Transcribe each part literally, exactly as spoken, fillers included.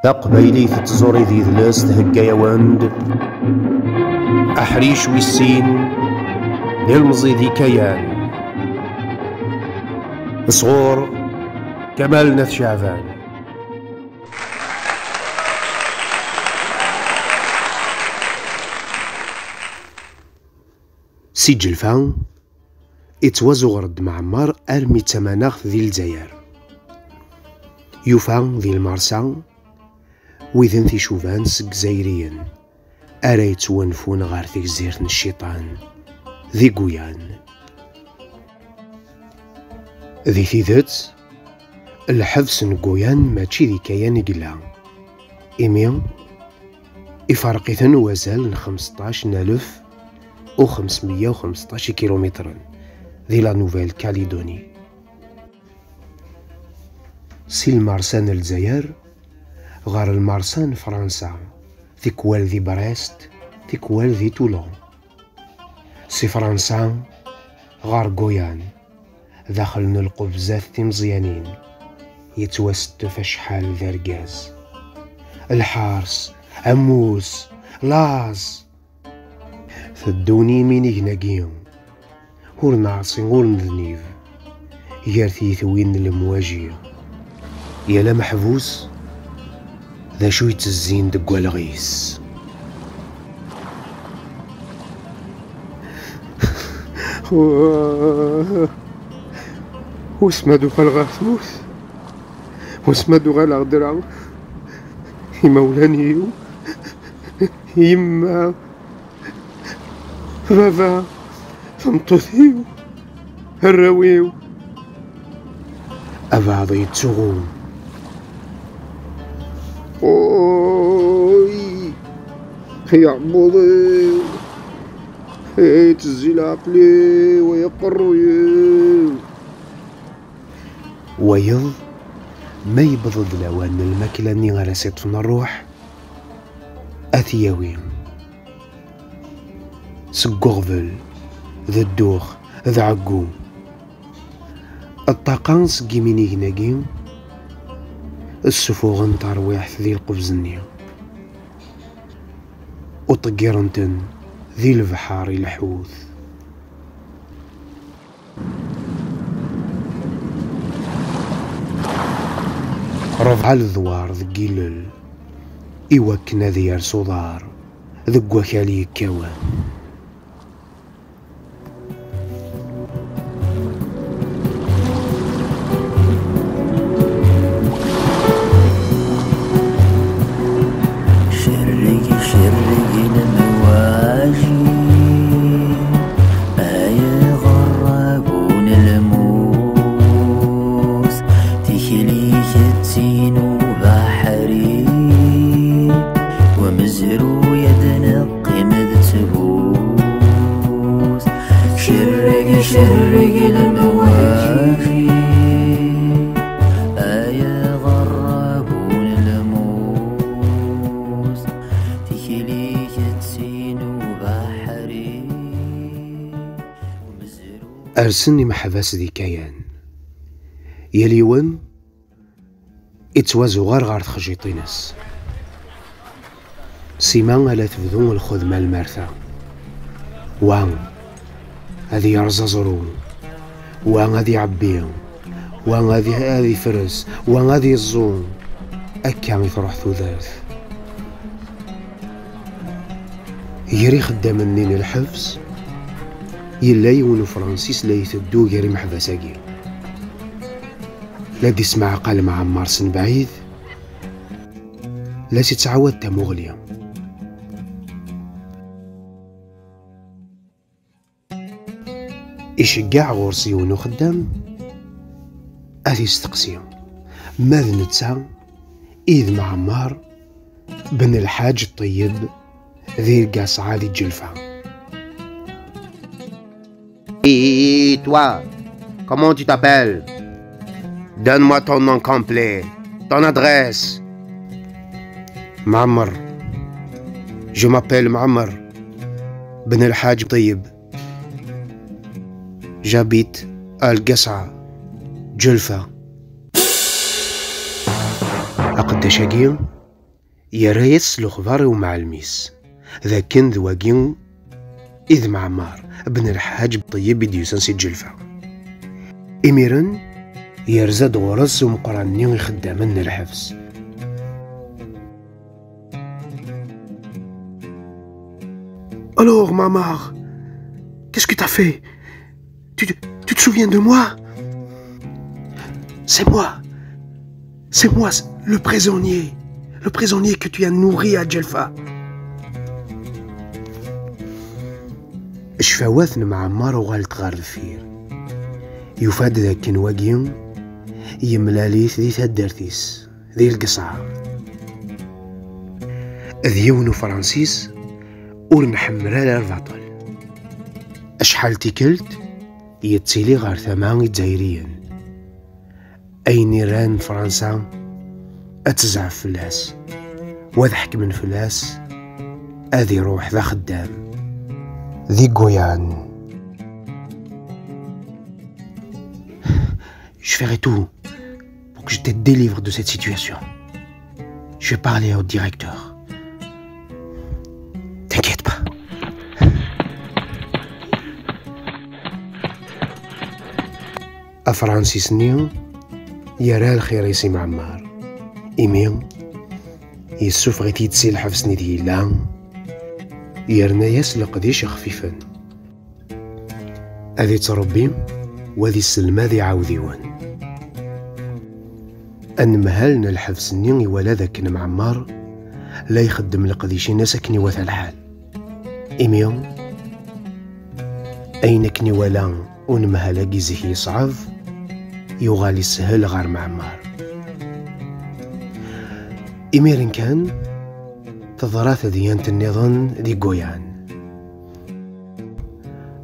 Taqbaylit d tẓuri d yidles thegga-yawen-d aḥric wis sin n Ilmeẓi di Kayan, sɣur Kamal n At Ceɛban. Si Ǧelfa, ittwazuɣer-d Mɛemmer armi d tamanaɣt di Lezzayer. Yufa di lmersa widen ticuban seg Izzayriyen ara yettwanfun ɣer tegzirt n Cciṭan di Guyane. Di tidet, lḥebs n Guyane mačči di Kayan i yella, imi iferq-iten wazal n xemseṭṭac n alef u xemsmeyya u xemseṭṭac ikilumitren di la Nouvelle-Calédonie. Si lmersa n Lezzayer ɣer lmersa n Fransa, tikwal di Brest, tikwal di Toulon. Si Fransa ɣer Guyane, daxel n lqebzat timeẓyanin, yettwasettef acḥal d argaz. Lḥers, ammus, laẓ. Teddun yiminigen-agi, ur neɛṣi ur nednib, gar tyitwin n lemwaji. Yal ameḥbus d acu yettezzin deg walɣ-is. Wissen ma d-uɣaleɣ ɣer tmurt, wissen ma d-uɣaleɣ ddreɣ imawlan-iw, yemma, baba, tameṭṭut-iw, arraw-iw. Abeɛḍ yettsuɣu. Uy, ay aɛebbuḍ-iw, ay yettezzi leɛqel-iw, ay aqerruy-iw. Wayeḍ, ma yewweḍ-d lawan n lmakla-nni ara s-iṭṭfen ṛṛuḥ, ad t-yawi. Seg uɣbel, d ddux, d ɛeggu. Ṭṭaqa seg yiminigen-agi, ssufuɣen tarwiḥt di lqebz-nni, u ṭeggiren-ten di lebḥer i lḥut. Rebɛa ledwar deg yilel, iwakken ad yers uḍar deg wakal yekkawen. Cerreg, cerreg lemwaji, ay ɣerrabu n lmut, tikli kettin ubaḥri, wamezruy ad neqqim d ttbut. Cerreg, cerreg lemwaji, ay ɣerrabu n lmut, tikli kettin ubaḥri. Rsen imeḥbas di Kayan. Yal yiwen ittwazuɣer ɣer texjiṭ-ines. Sima ala tebdu lxedma lmerta. Wa ad yerẓ aẓru, wa ad iɛebbi, wa ad i-, ad ifres, wa ad iẓẓu. Akka i truḥ tudert. Gar ixeddamen-nni n lḥebs, yella yiwen Ufransis la iteddu gar imeḥbas-agi. La d-ismeɛqal Mɛemmar s mebɛid, la s-ittɛawad tamuɣli. Iceggeɛ ɣur-s yiwen uxeddam ad isteqsi ma d netta i d Mɛemmar ben Lḥaǧ Ṭeyyeb di Lgaṣɛa di Ǧelfa. Et toi, comment tu t'appelles? Donne-moi ton nom complet, ton adresse. Mɛemmar. Je m'appelle Mɛemmar ben Lḥaǧ Ṭeyyeb. J'habite à Lgaṣɛa, Ǧelfa. Aqeddac-agi Yerra-yas s lexbar i umɛellem-is, d akken d wagi i d Mɛemmar ben Lḥaǧ Ṭeyyeb i d-yusan si Ǧelfa. Imiren, yerza-d ɣur-s umeqqran-nni ixeddamen n lḥebs. Alors, Mɛemmar, qu'est-ce que t'as fait? Tu, te- tu te souviens de moi? C'est moi. C'est moi, le prisonnier. Le prisonnier que tu as nourri à Djelfa. Ccfawat n Mɛemmar uɣalent ɣer deffir. Yufa-d d akken wagi yemlal-it di taddart-is, di Lqeṣɛa. D yiwen ufransis ur nḥemmel ara lbaṭel. Acḥal tikkelt yettili ɣer tama Izzayriyen. Ayen iran Fransa ad tezɛef fell-as, wa ad ḥekmen fell-as, ad iruḥ d axeddam. Di Guyane. Je ferai tout pour que je te délivre de cette situation. Je vais parler au directeur. T'inquiète pas. Afransis-nni yerra lxir-is i Mɛemmar. Imi yessufeɣ-it-id si lḥebs-nni d yella, yerna-yas leqdic xfifen. Ad ittṛebbi, wa ad isselmad iɛawdiwen. Anemhal n lḥebs-nni iwala d akken Mɛemmar la ixeddem leqdic-ines akken iwata lḥal. Imi, ayen akken iwala unemhal-agi zik yeṣɛeb, yuɣal ishel ɣer Mɛemmar. Imiren kan, teḍra tadyant nniḍen di Guyane.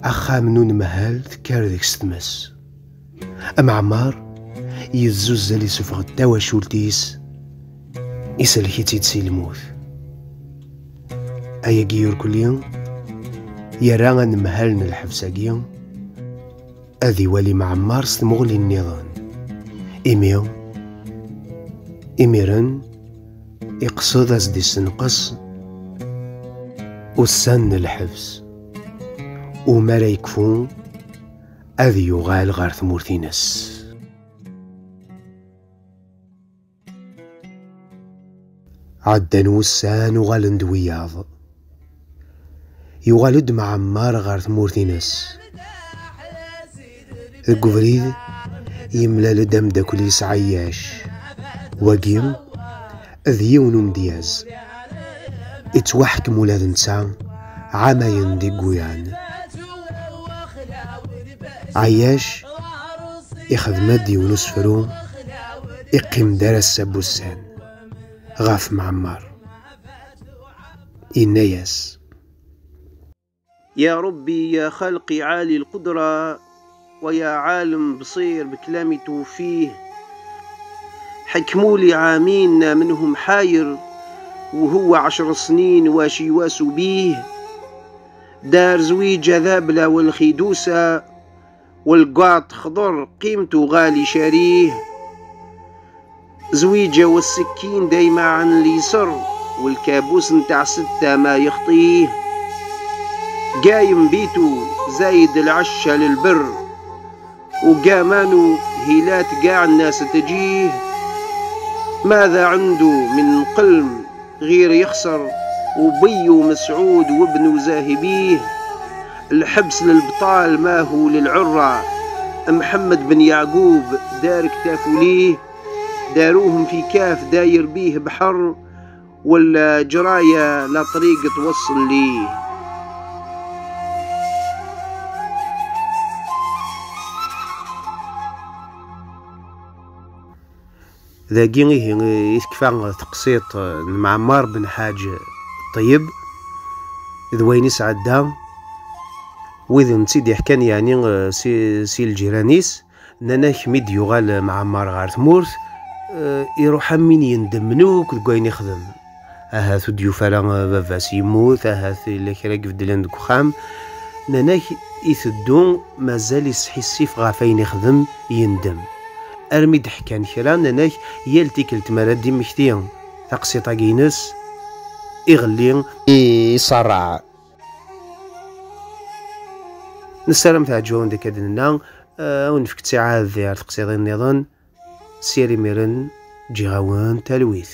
Axxam n unemhal tekker deg-s tmes. Mɛemmar yezzuzzel, isuffeɣ-d tawacult-is, isellek-itt-id si lmut. Ayagi irkelli yerra anemhal n lḥebs-agi ad iwali Mɛemmar s tmuɣli nniḍen. Imi, imiren, iqsed ad s-d-issenqes ussan n lḥebs, u mi ara yekfu, ad yuɣal ɣer tmurt-ines. Ɛeddan wussan, uɣalen-d wiyaḍ. Yuɣal-d Mɛemmar ɣer tmurt-ines. Deg ubrid, yemlal-d ameddakel-is Ɛeyyac. Wagi d yiwen umedyaz. Ittwaḥkem ula d netta ɛamayen di Guyane. Ɛeyyac ixdem-d yiwen usefru, iqqim-d ar ass-a n wussan, ɣef Mɛemmar. Yenna-yas: يا ربي يا خالقي عالي القدرة، ويا عالم بصير بكلامي توفيه. حكموا لي عامين منهم حاير، وهو عشر سنين واش يواسوا بيه. دار زويجة ذابلة والخيدوسة، والقاط خضر قيمته غالي شاريه. زويجة والسكين دايما عن اليسر، والكابوس نتاع ستة ما يخطيه. قايم بيتو زايد العشة للبر، وقامانو هيلات قاع الناس تجيه. ماذا عنده من قلم غير يخسر، وبيو مسعود وابنو زاهبيه. الحبس للبطال ما هو للعرة، محمد بن يعقوب دار كتافو ليه. داروهم في كاف داير بيه بحر، ولا جراية لا طريق توصل ليه. Dagi ihi i tekfa teqsiṭ n Mɛemmar ben Ḥaǧ Ṭeyyeb d wayen i sɛedda. Wid n tt-id-iḥkan, yeɛni, si, si lǧiran-is, nnan-ak mi d-yuɣal Mɛemmar ɣer tmurt, eh, iruḥ am win yendemmen akk deg wayen ixdem. Ahat ur d-yufi ara baba-s yemmut, ahat yella kra i ibeddlen deg uxxam. Nnan-ak iteddu mazal isḥissif ɣef ayen ixdem, yendem. Armi d-ḥkan kra, nnan-ak yal tikkelt mi ara d-immekti taqsiṭ-agi-ines, iɣelli i iṣarreɛ. Nessaram teɛǧeb-awen deg ad nenna, eh, ad wen-nefk ttiɛad ar teqsiḍin nniḍen. Sya imiren, ǧǧiɣ-awen talwit.